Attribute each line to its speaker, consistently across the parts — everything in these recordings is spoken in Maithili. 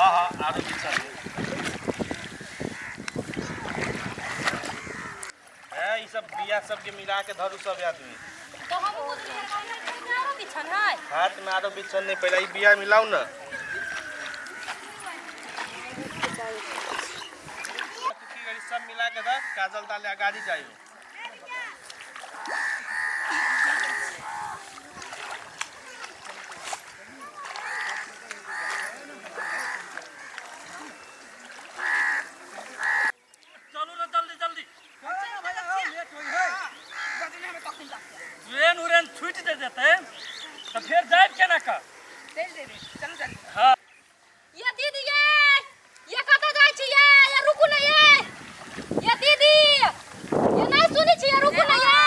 Speaker 1: हाँ आरो बिछल है। है ई सब बिया सबके मिला के धरू सब आदमी।
Speaker 2: तो हम बुझलियै आरो बिछन है।
Speaker 1: हाथ में आरो बिछन नहीं, पहले ई बिया मिलाऊ ना। तू की करी सब मिला के धर, काजल डाले अगाड़ी जाइयो।
Speaker 3: चलू ना जल्दी जल्दी। ट्रेन उरेन छूटि जे जेतै तऽ फेर जायब केना कऽ? हाँ।
Speaker 2: ये दीदी ये ये कतऽ जाइ छी ये? ये रुकू ने ये। ये दीदी ये नहीं सुनै छी, ये रुकू ने ये।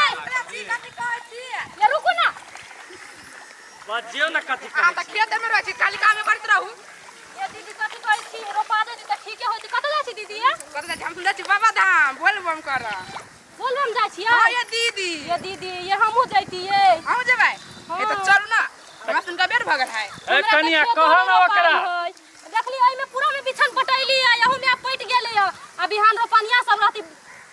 Speaker 2: ये रुकू ना।
Speaker 3: बजियौ ने कथी
Speaker 4: अहाँ
Speaker 3: कहै
Speaker 4: तऽ
Speaker 3: छी।
Speaker 4: खेते में रहै छी, खाली कामे करैत रहू।
Speaker 2: ये दीदी कथी कहै छी, रोपा देती तऽ ठीके होती। कतऽ जाइ छी दीदी ये?
Speaker 4: कतऽ जाइ छी? हम जाइ छी बाबा धाम बोल बम करऽ।
Speaker 2: बोलबम जाइ छियै?
Speaker 4: हँ ये दीदी।
Speaker 2: ये दीदी ये हमहूँ जैतियै।
Speaker 4: अहूँ जेबै? ए तऽ चलू ना, हमरा सुनका बेर भऽ गेल है।
Speaker 3: ए कनिया कहऽ ना ओकरा।
Speaker 2: देखली एहिमे पूरा में बिछन पटैली है, एहू में आब पटि गेलै है। आ बिहान रोपनिया सब रहती,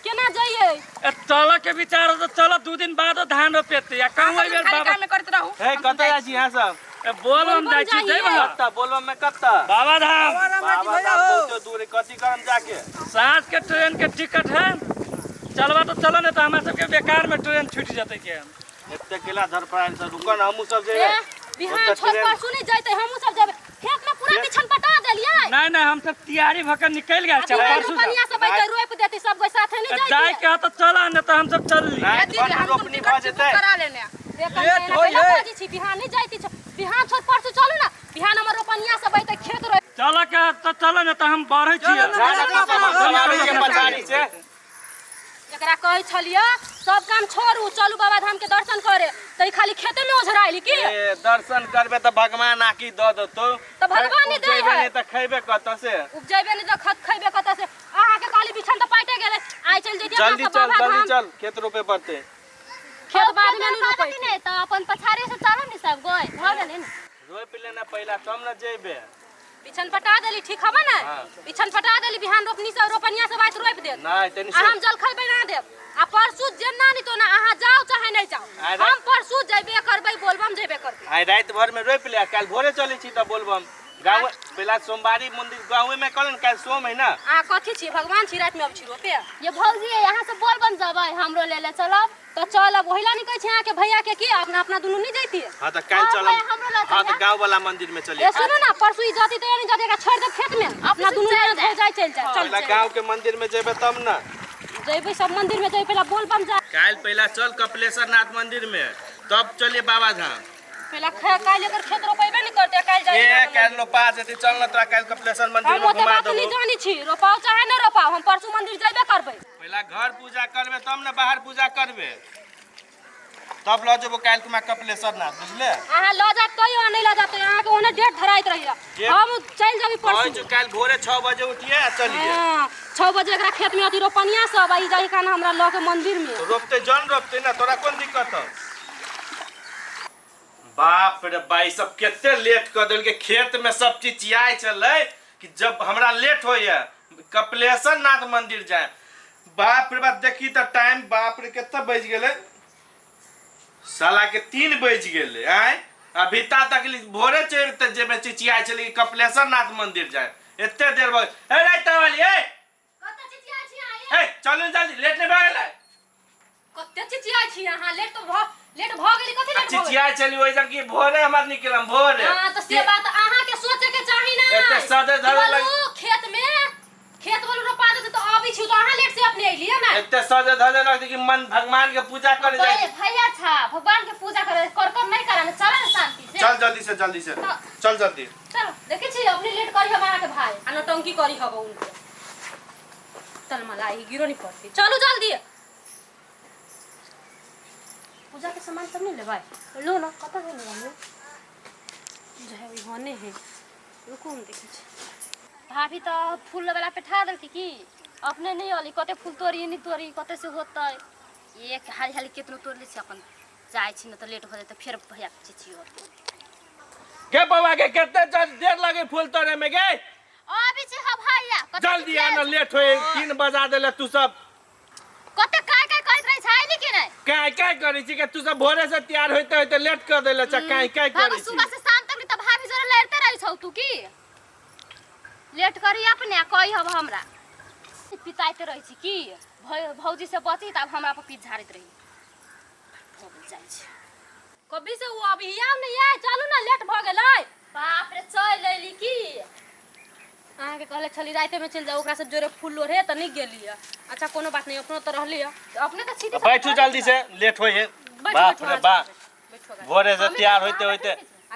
Speaker 2: केना जइयै?
Speaker 3: ए चलऽ के विचार तऽ चलऽ, 2 दिन बाद धान रोपेतै आ कहूँ एहि बेर
Speaker 4: खाली
Speaker 3: बाबा
Speaker 4: कामे करैत रहू।
Speaker 1: हे कतऽ जाइ छी अहाँ सब?
Speaker 3: ए बोलबम जाइ छी, जइबह?
Speaker 1: कतऽ बोलबम में कतऽ?
Speaker 3: बाबा धाम।
Speaker 1: बाबा धाम बहुते दूर है, कथी करम जाके?
Speaker 3: साँझ के ट्रेन के टिकट है, चलबा तऽ चलऽ, नहीं तऽ हमरा सबके बेकार में ट्रेन छूटि जेतै के।
Speaker 1: एते केला धरफड़ायल सब, रुकऽ ने हमहूँ सब जेबै।
Speaker 2: ए बिहान
Speaker 1: ओतऽ
Speaker 2: छोड़
Speaker 1: ट्रेन-
Speaker 2: परसू नहीं जैते, हमहूँ सब जेबै। खेत में पूरा बिछन पटा देलियै।
Speaker 3: नहीं नहीं, हम सब तैयारी भऽ के निकलि गेल
Speaker 2: आ
Speaker 3: छी।
Speaker 2: बिहान
Speaker 3: परसू
Speaker 2: रोपनिया सब अइतै रोपि देतै, सब कोइ साथे नहीं
Speaker 3: जाय
Speaker 2: जैतियै।
Speaker 3: के है तऽ चलऽ, नहीं तऽ हम सब चलली।
Speaker 1: राति
Speaker 4: दीदी
Speaker 1: भर
Speaker 4: हम
Speaker 1: रोपनी
Speaker 4: टिकट
Speaker 1: भऽ
Speaker 4: बुक
Speaker 1: जेतै।
Speaker 4: करा लेने।
Speaker 2: लेट होई है। छी बिहान नहीं जाती छो, बिहान छोड़ परसू चलू ना, बिहान हमर रोपनिया सब अइतै खेत रोप।
Speaker 3: चलऽ के है तऽ चलऽ, नहीं तऽ हम बढ़ै छियै।
Speaker 1: जा ना तऽ सब हम आबै छियै पछाड़ी से।
Speaker 2: एकरा कहै छलियै सब काम छोड़ू चलू बाबा धाम के दर्शन करे, तऽ ई खाली खेते में ओझराइल की?
Speaker 1: ए दर्शन करबे तऽ भगवान आकी दऽ देतौ।
Speaker 2: तऽ भगवान नहि दै
Speaker 1: उपजेबे
Speaker 2: है।
Speaker 1: नहि तऽ खैबे कतऽ से?
Speaker 2: उपजेबे नहि तऽ खत खैबे कतऽ से? अहाँके कहली बिछन तऽ पाटे गेलै, आइ चलि जैतियै
Speaker 1: जल्दी
Speaker 2: अपना
Speaker 1: चल
Speaker 2: सब बाबा
Speaker 1: जल्दी
Speaker 2: धाम।
Speaker 1: चल, खेत रोपे पड़तै।
Speaker 2: खेत बाद में नहीं रोपै।
Speaker 5: नहि तऽ अपन पछाड़े से चलब ने सब गोय भऽ गेलै ने।
Speaker 1: रोपि लेना पहिला तब ने जेबे।
Speaker 2: बिछन पटा देली ठीक हबे ने?
Speaker 1: हाँ।
Speaker 2: बिछन पटा देली, बिहान रोपनी से रोपनिया सब आइत रोपि देत।
Speaker 1: नहि तनी
Speaker 2: आ हम जलखै बना देब। आ परसू जेना नहीं तो ना अहाँ जाओ चाहे नहीं जाओ,
Speaker 1: अरे।
Speaker 2: हम परसू जेबे करबै, बोलबम जेबे करबै।
Speaker 1: आइ राति भर में रोपि ले, काल्हि भोरे चलै छी तऽ बोलबम। गाँव पहिला सोमवारी मंदिर गाँवे में कल, काल्हि सोम है ना।
Speaker 2: अहाँ कथी छी, भगवान छी राति में अब छी रोपे?
Speaker 5: ये भौजी यहाँ से बोलबम जबै, हमरो ले ले चलब।
Speaker 2: तऽ चलब, ओहिला नहीं कहै छी अहाँके भैया के कि अपना अपना दुनू नहीं जैतियै।
Speaker 1: हाँ तऽ काल्हि
Speaker 5: हाँ,
Speaker 1: चलब।
Speaker 5: भैया, हमरो लऽ
Speaker 1: हाँ तऽ
Speaker 5: चलिहे।
Speaker 1: गाँव वाला मंदिर में चलिए।
Speaker 2: ए सुनू ना, परसू ई जती तऽ नहीं जती, एकरा छोड़ि देब खेत में, अपना दुनू
Speaker 5: चलि
Speaker 2: ननद भौजाइ चलि जाय। चल
Speaker 1: पहिला गाँव के मंदिर में जेबे तब ना।
Speaker 2: जैबै सब मंदिर में जैबै, पहिला बोलबम जा।
Speaker 1: काल्हि पहिला चल कपिलेश्वर नाथ मंदिर में, तब चलिए बाबा धाम।
Speaker 2: पहिला काल्हि एकर खेत रोपेबे नहीं करते, काल्हि
Speaker 1: ए
Speaker 2: जाय।
Speaker 1: काल्हि रोपा जेतै, चल ना तोरा काल्हि कपिलेश्वर मंदिर
Speaker 2: हम
Speaker 1: में
Speaker 2: ओते
Speaker 1: घुमा
Speaker 2: बात नहीं
Speaker 1: देबो।
Speaker 2: जानै छी, रोपाओ चाहे नहीं रोपाओ, हम परसू मंदिर जेबे करबै।
Speaker 1: पहिला घर पूजा करबे तब ने बाहर पूजा करबे, तब लऽ जेबो काल्हि कुमा कपिलेश्वर नाथ, बुझले?
Speaker 2: अहाँ लऽ जायब तैयो आ नहीं लऽ जायब तैयो, अहाँके ओहने डेट धराइत रहैया।
Speaker 1: डेट?
Speaker 2: हम चलि जेबै
Speaker 1: कहै
Speaker 2: परसू।
Speaker 1: छौ काल्हि भोरे 6 बजे उठिए आ चलिए।
Speaker 2: हाँ, 6 बजे एकरा खेत में अथी रोपनिया सब आ ई जाई खाना हमरा लऽ के मंदिर में।
Speaker 1: तो रोपते जन रोपते ना, तोरा कोन दिक्कत हौ? बाप रे बाई, सब कते लेट कऽ देलकै। खेत में सब चिचियाइ छलै कि जब हमरा लेट होइया कपिलेश्वर नाथ मंदिर जाए। बाप रे बाप, देखी तऽ टाइम, बाप रे कते बजि गेलै, साला के 3 बजि गेलै। आँय अभी ता तक भोरे चढ़ि तऽ जेबै चिचियाइ छलै कि कपिलेश्वर नाथ मंदिर जाए, एते देर भऽ गेल। ए राति वाली, ए
Speaker 2: कते चिचियाइ छी अहाँ?
Speaker 1: ए चलू जल्दी, लेट नहि भऽ गेलै?
Speaker 2: कते चिचियाइ छी अहाँ? लेट तऽ भऽ लेट भऽ गेली, कथी लेट भऽ गेली?
Speaker 1: चिचियाइ छली ओहि जग कि भोरे हमरा निकलम भोरे।
Speaker 2: हाँ तऽ से बात अहाँ के सोचे के चाही ना।
Speaker 1: एते सदे धरे लग-
Speaker 2: बोलू खेत में खेत बोलू रोपा देते तऽ अबै छी, तऽ अहाँ लेट से अपने अइलियै ना।
Speaker 1: एते सजे धजे लगते कि मन भगवान के पूजा करे जाए।
Speaker 5: पहिले भैया छा भगवान के पूजा करे कर कर नहीं करा ने, चला ने शांति से।
Speaker 1: चल जल्दी से, जल्दी से चल जल्दी।
Speaker 2: चलो देखे छी अपने लेट करी हम अहाँ के भाई आ नौटंकी करी हब उनके तलमलाई गिरो नहीं पड़ती। चलू जल्दी, पूजा के सामान सब नहीं लेबै? लो ना, कतऽ गेल मम्मी? जो है वही होने है, रुको हम देखै छी।
Speaker 5: भाभी तऽ फूल वाला पेठा देलकै की अपने नहीं अली, कते फूल तोड़ी नहीं तोड़ी कते से होतै। एक हाली हाली केतनो तोड़ लै छी, अपन जाइ छी न तऽ लेट हो जेतै, फेर भैया चिचियो।
Speaker 1: के बौआ के कते देर लगे फूल तोड़े में गे?
Speaker 2: छी ह भैया
Speaker 1: जल्दी आ ना लेट होए 3 बजा देले तू सब
Speaker 2: कते काय काय करैत रहै छै आइली कि नहीं
Speaker 1: काय काय करै छी के तू सब भोरे से तैयार होते होते लेट कर देले छ काय काय
Speaker 2: भागो
Speaker 1: करै छी
Speaker 2: सुबह से शाम तक त भाभी जोरे लड़ते रहै छौ तू की लेट करी अपने आ कही हब हमरा पिताइते रहै छी की भौजी से बची तब हमरा पर पीठ झाड़ैत रही भऽ गेल जाइ छै कभी से वो अभी आब नहीं आए चलू ना लेट भऽ गेलै बाप रे चल अयली की
Speaker 5: अहाँके कहले छली रातिमे चलि जाउ ओकरा सब जोरे फूल लोढ़े तऽ नहि गेली अच्छा कोनो बात नहीं अपनो तऽ रहली
Speaker 2: अपने तऽ सीधे
Speaker 1: बैठू जल्दी से लेट होए है बाप रे बाप भोरे से तैयार होते होते
Speaker 5: आ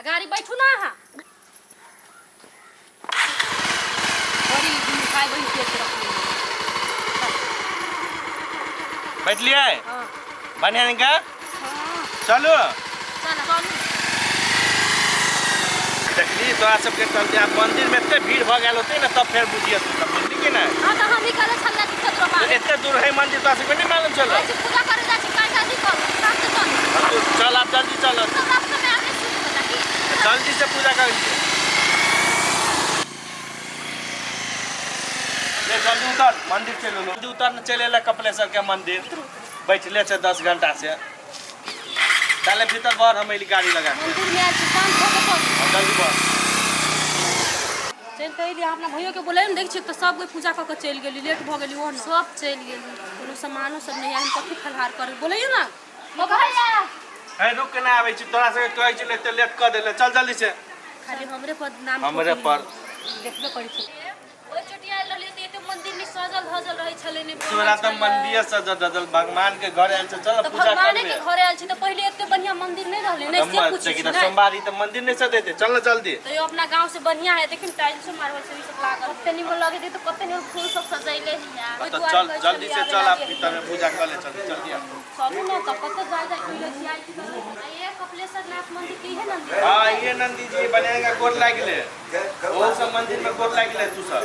Speaker 5: गाड़ी बैठू ना अहाँ बड़ी दुनू भाई बहिन के रखली
Speaker 1: बैठलिए बढ़िया निका चलू
Speaker 5: चलू
Speaker 1: देखली तोरा सबके चलते आब मंदिर में एते भीड़ भऽ गेल होते ना तब फेर बुझिए तू सब बुझली कि नहीं
Speaker 2: हां तऽ हम ही कहले छल दिक्कत रोपा
Speaker 1: तो एते दूर है मंदिर तोरा सबके नहीं मालूम चलो
Speaker 2: आज पूजा करे जाइ छी काज जल्दी करू रास्ते चलू
Speaker 1: हाँ, तू चल आप जल्दी चल
Speaker 2: सब रास्ते में आगे शुरू हो जा की
Speaker 1: जल्दी से पूजा कर ले जल्दी उतर मंदिर चलि लो जल्दी उतर न चले ला कपिलेश्वर के मंदिर बैठले छे 10 घंटा से चले भीतर बढ़ हम अइली गाड़ी लगा के
Speaker 5: मंदिर में आयल छी शांत भऽ के चलू
Speaker 1: हाँ, जल्दी बढ़
Speaker 5: चलि तऽ अयली अपना भैयो के बोले ने देख छियै तऽ सब कोइ पूजा कऽ के चलि गेली लेट भऽ गेली ओहो ने
Speaker 2: सब चलि गेली
Speaker 5: कोनो सामानो सब नहि आयल हम कथी फलहार करबै बोलैयौ ना
Speaker 2: ओ भैया
Speaker 1: है रुक के ना आबै छी तोरा सबके कहै छी एते लेट कऽ देले चल जल्दी से
Speaker 5: खाली हमरे पर नाम
Speaker 1: हमरे पर
Speaker 5: देखबे करै छी ओहि चोटिया आयल रहलियै तऽ एते मंदिर में सजल धजल रहै छलै ने
Speaker 1: तोरा तऽ मंदिर सजल धजल भगवान के घर आयल छै चल
Speaker 5: तऽ
Speaker 1: पूजा
Speaker 5: भगवाने
Speaker 1: करबे
Speaker 5: के घर आयल छी तऽ पहिले एते बढ़िया मंदिर नहि रहलै ने से पूछै
Speaker 1: देखी
Speaker 5: छी
Speaker 1: तऽ
Speaker 5: ने
Speaker 1: सोमवारी तऽ मंदिर नहि सजेतै चल ना जल्दी
Speaker 5: तैयो अपना गाँव से बढ़िया है देखिन टाइल्सो मार्बल सब ई सब लागल
Speaker 2: कते निमन लगे तऽ कते निमन फूल सब सजैले हिया
Speaker 5: ओहि
Speaker 1: तऽ
Speaker 5: दुआरे
Speaker 1: चल
Speaker 5: कहै
Speaker 1: जल्दी
Speaker 5: छलियै
Speaker 1: से चल
Speaker 5: आबे
Speaker 1: आप
Speaker 5: लागे।
Speaker 1: भीतर में पूजा कर ले चल जल्दी आ
Speaker 5: चलू ने तऽ कतऽ जाय जाय कइले छी आइ छी
Speaker 2: आ ये कपिलेश्वर नाथ मंदिर के है नंदी
Speaker 1: हाँ ये नंदी जी बनेगा गोर लागि ले ओ सब मंदिर में गोर लागि ले तू सब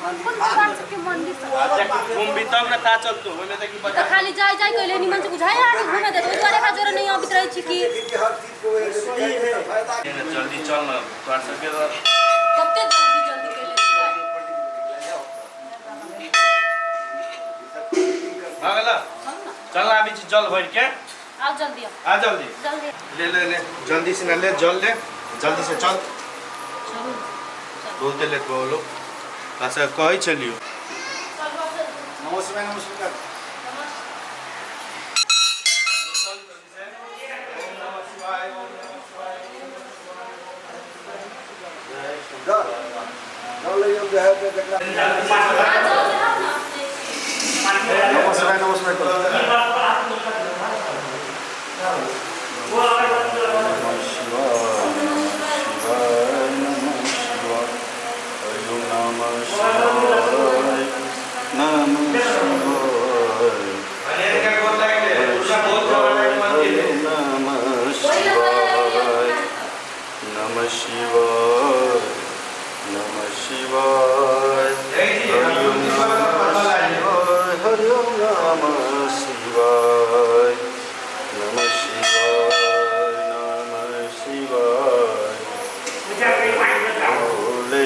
Speaker 2: कोन कोन भगवान सबके मंदिर सब
Speaker 1: आ देख घूमबी तब ना था चल तू ओहिमे देखी
Speaker 5: तऽ
Speaker 1: बजा
Speaker 5: खाली जाय जाय कइले निमन से बुझाय आके घूमे दे ओहि दुआरे एकरा जोरे नहि अबैत रहै छी की
Speaker 1: जल्दी चल ना तोरा सबके
Speaker 5: कते जल्दी जल्दी कइले छी
Speaker 1: भऽ गेल चल ना आबै छी जल भरि के
Speaker 5: आउ जल्दी आउ
Speaker 1: आ जल्दी
Speaker 5: जल्दी
Speaker 1: ले ले ले जल्दी से ना ले जल ले जल्दी से चल
Speaker 5: चलू
Speaker 1: बहुते लेट भऽ गेलो अच्छा कहै छलियौ
Speaker 6: नमस्कार नमस्कार नमस्कार नमस्कार
Speaker 7: नमः शिवाय नमः शिवाय हरि ओम नमः शिवाय हरि ओम नमः शिवाय नमः शिवाय नमः शिवाय भोले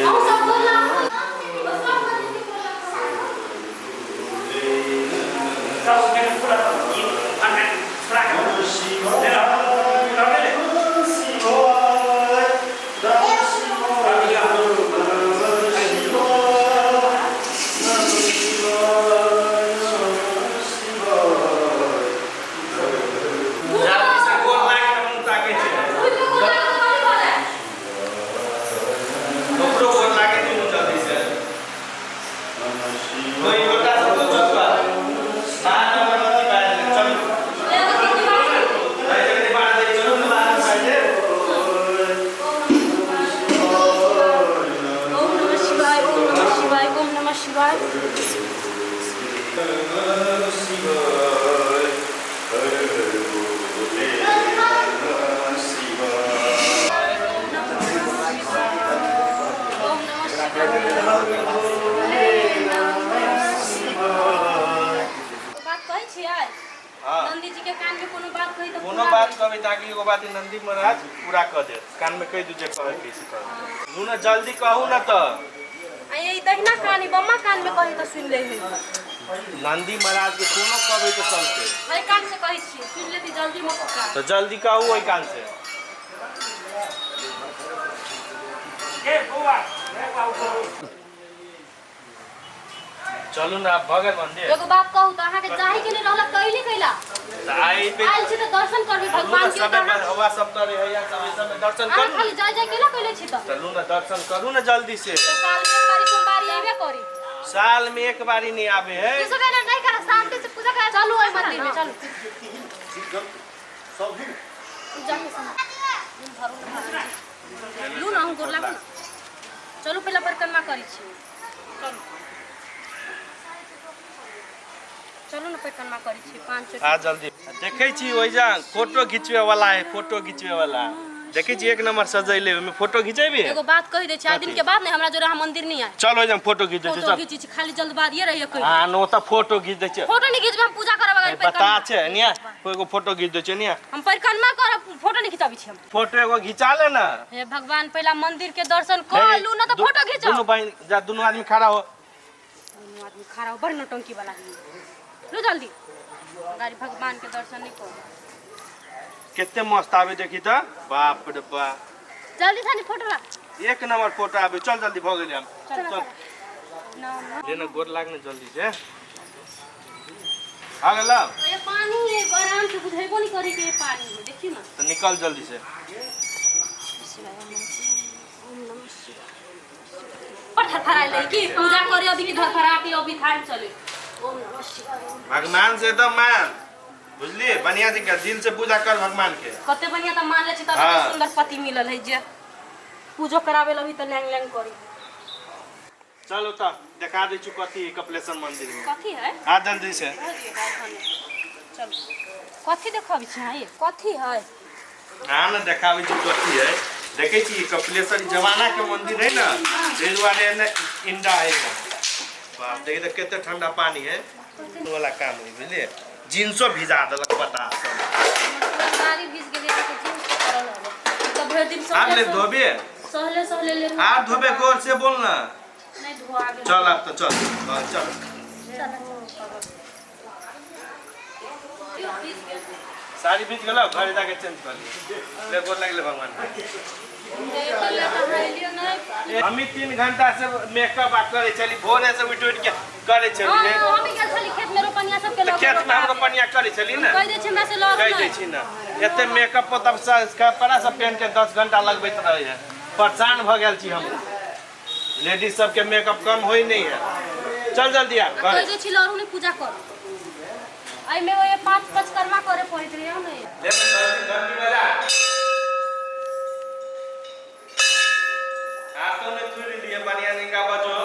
Speaker 1: जल्दी से गोर लागि के मुँह ताकै छै ओकरो गोर लागै छै मुँह जल्दी से कोई गोटा से तो चल बा सात नंबर नदी बाहर ले चलू भाई जल्दी बाहर दे चलू ना बाहर बाहर
Speaker 5: ओम नमः शिवाय ओम नमः शिवाय ओम नमः शिवाय
Speaker 7: शिवाय हर हर भोले नमः शिवाय
Speaker 5: ओम नमः शिवाय बात कहै छियै
Speaker 1: हां
Speaker 5: नंदी जी के कान में कोनो बात कही तऽ
Speaker 1: कोनो
Speaker 5: पूरा
Speaker 1: बात कहबै ताकि एगो बात नंदी महाराज पूरा कऽ देत कान में कहि दू जे कहै के छै कहू लू ना जल्दी कहू ना तऽ
Speaker 5: आ ये दहिना कान ई बम्मा कान में कही तऽ सुनि लै है।
Speaker 1: नंदी महाराज के कोनो कहबै तऽ चलते।
Speaker 5: एहि कान से कहै छी, सुनि लेती जल्दी मौका।
Speaker 1: तो जल्दी कहू ओहि कान से। चलू ना, आब भऽ गेल मंदिर।
Speaker 5: एगो बात कहू तऽ अहाँके जाही के नहि रहलक कैली कैला?
Speaker 1: तऽ आइ पे
Speaker 5: आयल छी तऽ दर्शन करबै भगवान के।
Speaker 1: सब
Speaker 5: तऽ अहाँ
Speaker 1: हवा सब तऽ रहैया, सब सब दर्शन
Speaker 5: अहाँ
Speaker 1: करू।
Speaker 5: खाली जाय जाय केला कैले छी तऽ?
Speaker 1: चलू ना, दर्शन करू ना जल्दी से।
Speaker 5: तऽ साल में एक बारी सोमवारी अयबे करी।
Speaker 1: साल में एक बारी नहीं आवे है।
Speaker 2: ई सब एना नहीं करा, शांति से पूजा करा।
Speaker 5: चलू ओहि मंदिर में चलू। लू ना, हम गोर लागू ना। चलू, पहला परिक्रमा करै छी। चलू चलू ना, परिक्रमा करै छी 5
Speaker 1: आ जल्दी। देखै छी ओहिजा फोटो घिचबे वाला है, फोटो घिचबे वाला देखै छी, एक नंबर सजैले, ओहिमे फोटो घिचेबी।
Speaker 5: एगो बात कहि दै छी, आइ दिन के बाद ने हमरा जोरे अहाँ मंदिर नहीं आए।
Speaker 1: चल, ओहिजा फोटो घिच दै छी।
Speaker 5: फोटो
Speaker 1: चल।
Speaker 5: घिचै छी, खाली जल्दबाजिए रहिए कोई।
Speaker 1: हाँ नो, तऽ फोटो घिच दै छै।
Speaker 5: फोटो नहीं घिचबै हम, पूजा करब अगर
Speaker 1: बता छै निया, एगो फोटो घिच दै छै निया।
Speaker 5: हम परिक्रमा करब, फोटो नहीं खिचाबै छी हम।
Speaker 1: फोटो एगो घिचा ले ना।
Speaker 5: हे भगवान, पहला मंदिर के दर्शन कर लू ना तऽ फोटो घिचो।
Speaker 1: दुनू बहिन जा, दुनू आदमी खड़ा हो।
Speaker 5: दुनू आदमी खड़ा हो, बड़ नौटंकी वाला है। लू जल्दी गाड़ी, भगवान के दर्शन नहीं करू।
Speaker 1: कते मस्त आबे देखी तऽ, बाप रे बाप।
Speaker 2: जल्दी थानी फोटो ला।
Speaker 1: एक नंबर फोटो आबे। चल जल्दी, भऽ गेलै हम। चल।
Speaker 5: ना ना।
Speaker 1: ले ना, गोर लाग ना जल्दी से। आ गेल?
Speaker 5: ये पानी है, आराम से बुझेबो नहीं करी के ये पानी है, देखियो ना।
Speaker 1: तऽ निकल जल्दी से।
Speaker 5: पर धरफराइल रही कि पूजा करे अभी, धरफरा के अभी थान चले। ओम नमः शिवाय।
Speaker 1: भगवान से एकदम मान, बुझलिए? बढ़िया से कर, दिल से पूजा कर भगवान के।
Speaker 5: कते बढ़िया तऽ मान ले छी तब।
Speaker 1: हाँ।
Speaker 5: सुंदर पति मिलल है जे पूजो करावे लभी तऽ लैंग लैंग करी।
Speaker 1: चलो तऽ देखा दै छी कथी है कपिलेश्वर मंदिर में।
Speaker 5: कथी है?
Speaker 1: आ जल्दी से।
Speaker 5: चल, कथी देखबै छी अहाँ? ये कथी है?
Speaker 1: हाँ ने, देखाबै छी कथी है। देखै छी, कपिलेश्वर जमाना के मंदिर है ना, ताहि दुआरे एने इंडा है ना। बाप, देखी तऽ कते ठंडा पानी है वाला काम है, बुझलिए? जींसो भिजा देलक बता सब।
Speaker 5: साड़ी भीज गेलै, अहाँके जींस पड़ल हवे तऽ भरि दिन
Speaker 1: आब ले
Speaker 5: सहले
Speaker 1: धोबे।
Speaker 5: सहले सहले ले।
Speaker 1: आब धोबे, गोर से बोल ना।
Speaker 5: नहीं, धोआ गेल।
Speaker 1: चल आब तऽ चल, हाँ, चल।
Speaker 5: भीज गेल।
Speaker 1: साड़ी भीज गेल, घर जाके चेंज कर लियै। ले, गोर लगले भगवान के। हमी 3 घंटा से मेकअप आ करे छली, भोरे से उठि उठि के करे छली।
Speaker 5: हाँ, हम गेल छली खेत में रोपनिया सब के
Speaker 1: तऽ खेत में हम रोपनिया करे छली ने।
Speaker 5: कहि दै छी हमरा से लग।
Speaker 1: कहि दै छी ने, एते मेकअप तब कपड़ा सब पहन के 10 घंटा लगबैत रहे है। परेशान भऽ गेल छी हम। लेडीज सबके मेकअप कम होइ नहीं है। चल जल्दी आ।
Speaker 5: कहि दै छी लड़ू नहीं, पूजा करू। एहिमे ओए पांच पंचकर्मा करे पड़ैत रहे ने।
Speaker 1: ले, घंटी बजा। हाथों में थोड़ी लिए, बढ़िया निका बजो।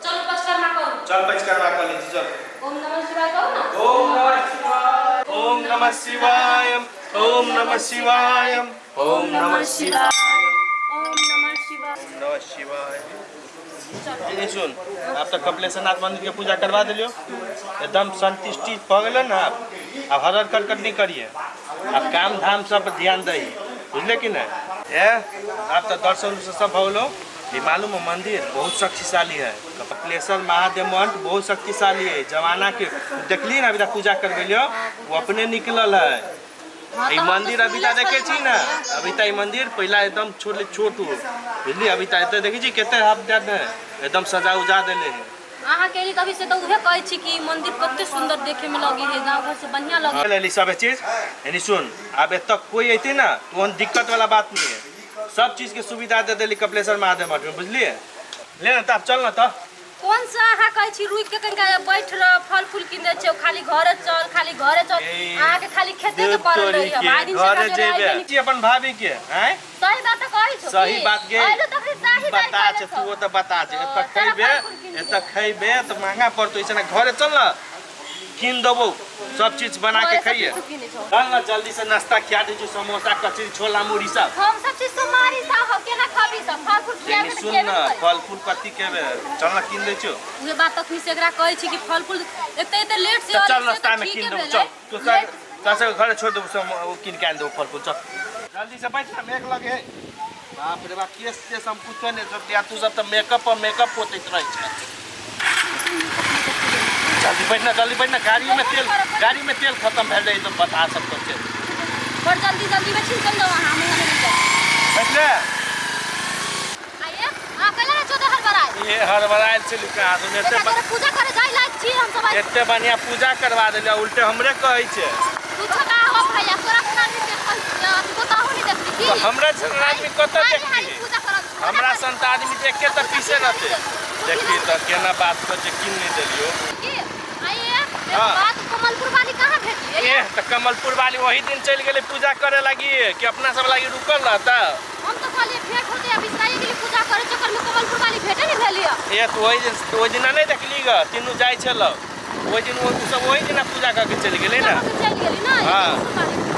Speaker 5: चलू, पंचकर्मा करू।
Speaker 1: चल, पंचकर्मा कर लीजिए, चल।
Speaker 5: ओम नमः शिवाय कहू ना।
Speaker 1: ओम नमः शिवाय, ओम नमः शिवाय, ओम नमः शिवाय, ओम नमः शिवाय।
Speaker 5: ओम नमः शिवाय।
Speaker 1: ओम नमः शिवाय। ये सुन, आप तो कपिलेश्वरनाथ मंदिर के पूजा करवा दिलियो, एकदम संतुष्टि भऽ गेलो ना। आप अब हर हर कटकट नहीं करिए, आप काम धाम सब पर ध्यान दही, बुझले कि नहीं? ए आप तो दर्शन उर्शन सब भऽ गेलो। ये मालूम है, मंदिर बहुत शक्तिशाली है। कपिलेश्वर महादेव मंदिर बहुत शक्तिशाली है। जमाना के देखलिए ना, अभी तक पूजा करबेलियो, वो अपने निकलल है। ई मंदिर अभी तक देखे छी ना, अभी तक ई मंदिर पहला एकदम छोट छोट हो, बुझलिए? अभी तक एते देखै छी कते हाफ है, एकदम सजा उजा देले है।
Speaker 5: अहाँ के तभी से तऽ उहे कहै छी कि मंदिर कते सुंदर देखे में लगी है, गांव घर से बढ़िया लगी।
Speaker 1: ले ली सब चीज। यानी सुन, अब एतऽ कोई अयते ना तो ओहन दिक्कत वाला बात नहीं है। सब चीज के सुविधा दे देली कपिलेश्वर महादेव मठ में, बुझलिए? ले ना तब, चल ना तऽ।
Speaker 5: कौन सा अहाँ कहै छी रुकि के कनिका बैठ रह, फल फूल किन दै छै? खाली घरे चल, खाली घरे चल।
Speaker 1: ए,
Speaker 5: अहाँ के खाली खेते के पड़ल रही हम आइ दिन से
Speaker 1: घरे
Speaker 5: काजो रहि
Speaker 1: जेबे
Speaker 5: गेली।
Speaker 1: छी अपन भाभी के आँय।
Speaker 2: सही बात तऽ कहै छौ।
Speaker 1: सही
Speaker 2: की?
Speaker 1: बात गे।
Speaker 2: अइलो तखनी सही
Speaker 1: बता
Speaker 2: बात
Speaker 1: छै, तू तऽ बता छै। एतऽ
Speaker 2: चल,
Speaker 1: खैबे,
Speaker 2: फल फूल कीन।
Speaker 1: एतऽ खैबे तऽ महंगा पड़तौ। ऐसे ना घरे चल ना, कीन देबौ सब चीज बना के
Speaker 2: घरे सब
Speaker 1: खइए।
Speaker 2: चीज तू कीनै छौ।
Speaker 1: चल ना जल्दी से, नाश्ता खिया दै छौ, समोसा, कचौड़ी, छोला, मुड़ी सब।
Speaker 2: हम सब चीज सोमवारी सा हो, केना खाबी सब? फल फूल खियाबे
Speaker 1: यानी
Speaker 2: तऽ
Speaker 1: सुन
Speaker 2: खियाबे
Speaker 1: ना,
Speaker 2: ने करी।
Speaker 1: फल फूल कथी केबे? चल ना, कीन दै छौ।
Speaker 5: उहे बात तखनी से एकरा कहै छी कि फल फूल एते एते लेट से
Speaker 1: तऽ चल,
Speaker 5: अयली से
Speaker 1: नाश्ता
Speaker 5: तऽ
Speaker 1: में
Speaker 5: ठीके
Speaker 1: कीन देबौ।
Speaker 5: भेलै।
Speaker 1: चल तू तोरा सबके घरे छोड़ देबौ, सब ओ कीन के आनि देबौ फल फूल। चल जल्दी से, बैठ ना, मेघ लगे है। बाप रे बाप, केस तेस हम कुछो नहीं सोचलियै। तू सब तऽ मेकअप पर मेकअप पोतैत रहै छै। जल्दी बैठ ना, जल्दी बैठ ना, गाड़ी में तेल, गाड़ी में तेल खत्म भेल रहै तऽ बता सब तो छै।
Speaker 2: बड़ जल्दी जल्दी में छी, चल जाओ अहाँ, हम यहाँ नहीं जाए।
Speaker 1: बैठ ले।
Speaker 2: आइए आ कल ना चौदह हड़बड़ाय।
Speaker 1: ये हड़बड़ायल छै लुका तो एते
Speaker 2: एकरा तोरा पूजा करे जाय लायक छी हम सब।
Speaker 1: एते बढ़िया पूजा करवा देलियै, उल्टे हमरे कहै छै।
Speaker 2: तू छका हो भैया, तोरा कोना आदमी देखल, बताहु नहीं देखली की?
Speaker 1: तऽ हमरा सन आदमी कतऽ
Speaker 2: हारी हारी
Speaker 1: देखली?
Speaker 2: पूजा करल छी।
Speaker 1: हमरा सन तऽ आदमी देखे तऽ पीछे रहते। देखी तऽ केना बात कर छै, किन नहीं देलियो।
Speaker 2: की आइए एक
Speaker 1: हाँ।
Speaker 2: बात, कमलपुर वाली कहाँ भेटली?
Speaker 1: ए तऽ कमलपुर वाली वही दिन चलि गेलै पूजा करे लागी कि अपना सब लागी रुकल रहता।
Speaker 2: हम तो कहलिए भेंट होते, अभी बिसराइए गेली पूजा करे चक्कर में, कमलपुर वाली भेटे नहीं भेली।
Speaker 1: ए तऽ ओहि दिन, ओहि दिना नहि देखली ग, तीनू जाइ छलौ ओहि दिन, ओ सब ओहि दिना पूजा कऽ के चलि गेलै ने।
Speaker 2: चलि गेली ना?
Speaker 1: हाँ।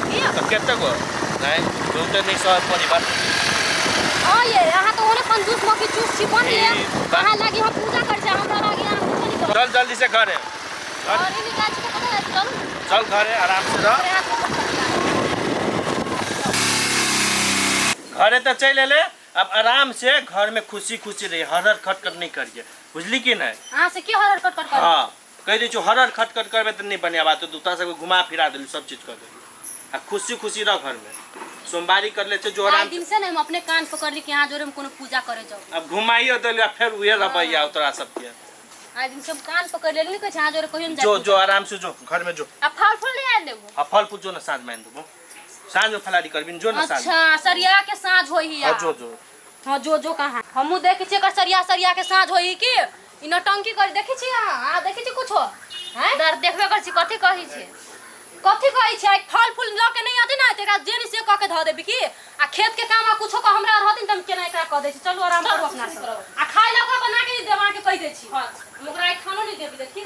Speaker 2: की
Speaker 1: तऽ कते गो नहि बहुते नहि सहज परिवार।
Speaker 2: हाँ ये अहाँ तो ओने कंजूस मक्खी चूस छी बन ये।
Speaker 1: ई बात-
Speaker 2: अहाँ लागी हम पूजा कर छी, हमरा लागी अहाँ कुछो नहीं करू।
Speaker 1: चल जल्दी से घरे।
Speaker 2: और ई निकाल छी तो कतऽ चलू?
Speaker 1: चल घरे, आराम से रह।
Speaker 2: घरे हाथ में पकड़।
Speaker 1: घरे तऽ चलि एले, अब आराम से घर में खुशी खुशी रही, हरहर खटखट नहीं करिए, बुझली कि नहीं?
Speaker 2: अहाँ से की हरर कटकट कर?
Speaker 1: हाँ, कहि दै छियौ, हरहर खटखट करबै तऽ नहीं बढ़िया बात। तू सबके घुमा फिरा देलू, सब चीज कर देलू, आ खुशी खुशी रह घर में। सोमवारी कर ले छै जो
Speaker 2: आइ
Speaker 1: आराम।
Speaker 2: दिन से ने हम अपने कान पकड़ली कि अहाँ जोरे हम कोनो पूजा करे जाऊ।
Speaker 1: अब घुमाइयो देलू आ फेर उहे रवैया तोरा सबके।
Speaker 2: आइ दिन से हम कान पकड़ लेली, नहीं कहै छै अहाँ जोरे कहियो नहीं
Speaker 1: जो
Speaker 2: जाय।
Speaker 1: जो आराम से जो, घर में जो।
Speaker 2: आ फल फूल नहीं आनि देबो?
Speaker 1: आ फल फूल जो ना, साँझ में आनि देबो, साँझ में फलारी करबी, जो ना साँझ में।
Speaker 2: अच्छा, सरिया के साँझ होई?
Speaker 1: हाँ, जो जो।
Speaker 2: हाँ, जो जो कहाँ, हमहूँ देखै छियै एकर सरिया सरिया के साँझ होई कि ई नौटंकी कर। देखै छी अहाँ, अहाँ देखै छी कुछो हैं?
Speaker 5: दर देखबे कर छी, कथी कहै छै?
Speaker 2: कथी कहै छै? फल फूल लऽ के नहीं आते ना तऽ एकरा जे नहीं से कऽ के धऽ देबी की? आ खेत के काम आ कुछो के हमरा रहतिन तऽ हम केना एकरा कऽ दै छी। चलू, आराम करू अपना सब, आ खाय लए ओकरा बना के नहीं देब, अहाँके कहि दै छी। हम ओकरा आइ खानो नहीं देबी, देखी।